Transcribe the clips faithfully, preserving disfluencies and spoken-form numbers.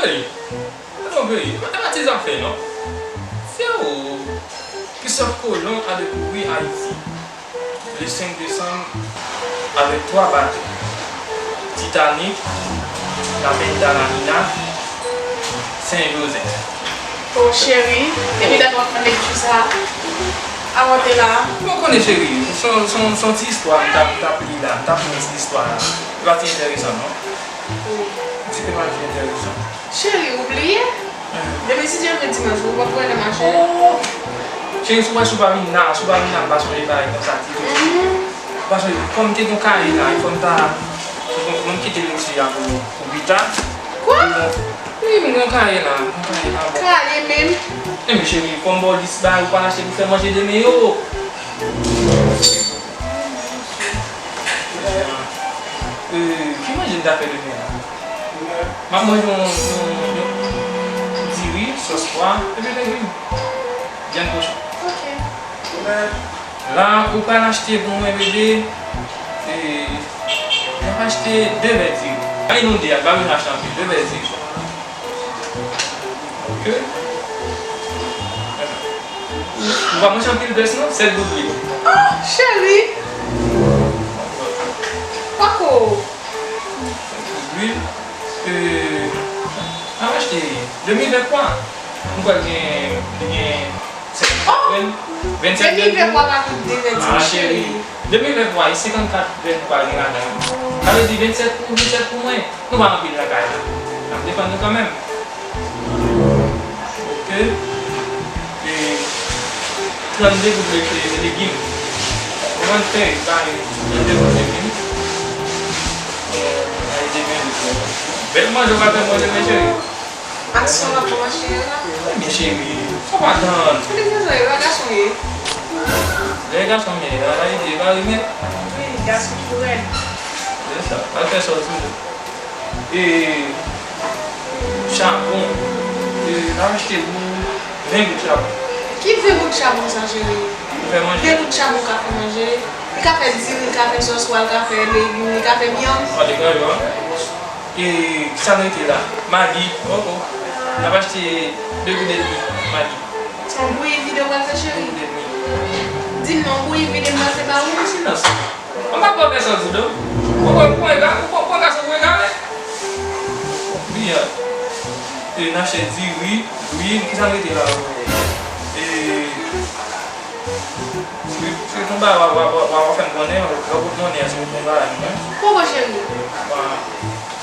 Hey, non, peyi, e pa ti zafè, non. Freo, Christophe Colomb a dekouvri Ayiti le senk desanm avèk twa bato, Titanic, La Mediterranea, Sen Jozèf. O cheri, depi dat w ap fè lekti sa, avan te la. Bon, konnen cheri, se yon, se yon, se yon ti istwa m t ap, m t ap li la, m t ap li yon ti istwa la. Li pa ti enteresan, non. Ti pe pa ti enteresan. Cheri, ou bliye? Demen si Dye vle dimanch, ou p ap wè nan mache. Oh! Cheri, si w pa, si w pa vin la, si w pa vin la, m pa sonje bagay konsa ditou. Mhm. Paske kòm te gon kaye la, fò m ta, fò m kite lekti a pou, pou pita. Kwa? Wi, m gon kaye la, m gon kaye la, bon. Kaye menm? Enben cheri, fò m ba w lis bagay ou pral achte pou fè manje demen yo. Euh, ki manje n ta fè demen an? M ap manje yon, yon, yon diri, sòs pwa, epi legim. Vyann kochon. Ok. La, ou pral achte pou mwen, bebe. E, m ap achte de vè diri. Bay nou de a, pa bezwen achte anpil, de vè diri. Ok. Ou pa manje anpil grès non, sèt gout lwil. Oh, cheri. Pako. Sèt gout lwil. Euh, an achte de mil venntwa. Nou pral gen, gen sèt grenn. Vennsèt grenn. De mil venntwa pa kout de vè diri, cheri. De mil venntwa, e senkannkat grenn nou pral gen ladan. Sa vle di vennsèt pou, vennsèt pou mwen. Nou pa anpil nan kay la. N ap defann nou kanmenm. Ok. E trannde goud le-, le-, legim. Ou konn fè, ba, trannde goud legim. E, ay, demen, bèl manje w pral fè mwen demen, cheri. Aksyon w ap pran cheri la. Ebyen, cheri, sa w pa tann. Kote gason ye? Lè gason ye, lè gason ye, la, la, li te mari, men. Wi, gason tou rèd. Se sa. Al fè sa w tou. E, chabon. E, n ap achte pou ven goud chabon. Ki ven goud chabon sa, cheri? Pou fè manje. Ven goud chabon ka fè manje. Li ka fè diri, li ka fè sòs pwa, li ka fè legim, li ka fè vyann. Pa degaje w, an. E, kisa n rete la? Magi. Oh, oh. N ap achte de goud edmi Magi. Se yon bouyi vide w pral fè, cheri? De goud edmi. Di m non, bouyi vide m pral fè ba ou? Silans. Mwen pa pè pèsòn sou do. Ou pran, ou pran ga-, ou pran, pran gason pou egare. Byen. E, n achte diri, lwil, kisa n rete la? E, se, se konba w a, w a, w a, w a fè m konnen, lè w pot monnen an, se pou konba a, non? Poko, cheri. Wa.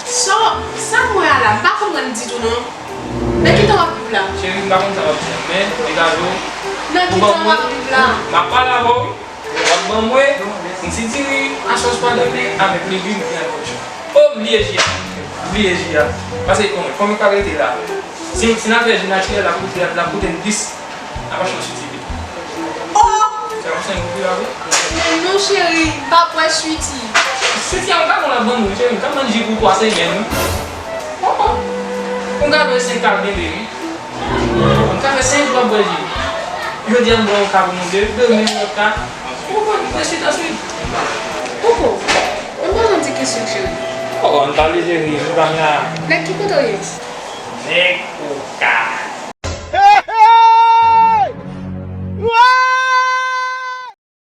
So, sa m wè a la, m pa konprann ditou, non. Nan ki tan w ap viv la? Cheri, m pa konn sa w ap di a, men, degaje w. Nan ki tan w ap viv la? M ap pale avè w, wi. W ap ban mwen yon ti diri a sòs pwa demen avèk legim vyann kochon. O, m bliye ji a. M bliye ji a. Paske, konbyen, konbyen k ap rete la? Si, si n ap fè ji natirèl, l ap koute, l ap koute n plis. N ap achte yon Sweety Bee. O! Sa yon senk goud la, wi. Men non, cheri, m pa bwè Sweety. Sweety a, m pa konn ap ban nou, cheri. M ka ban ji pou twa semèn, wi. O, o. M ka bwè senk ka bebe, wi. M ka fè senk jou ap bwè ji. Jodi a m bwè yon ka pou nou de, demen yon lòt ka. Ou konprann? Answit, answit. Koko, mwen poze yon ti kesyon, cheri. O, ann pale, cheri, nou pa la. Nèg ki kote w ye? Nèg Oka.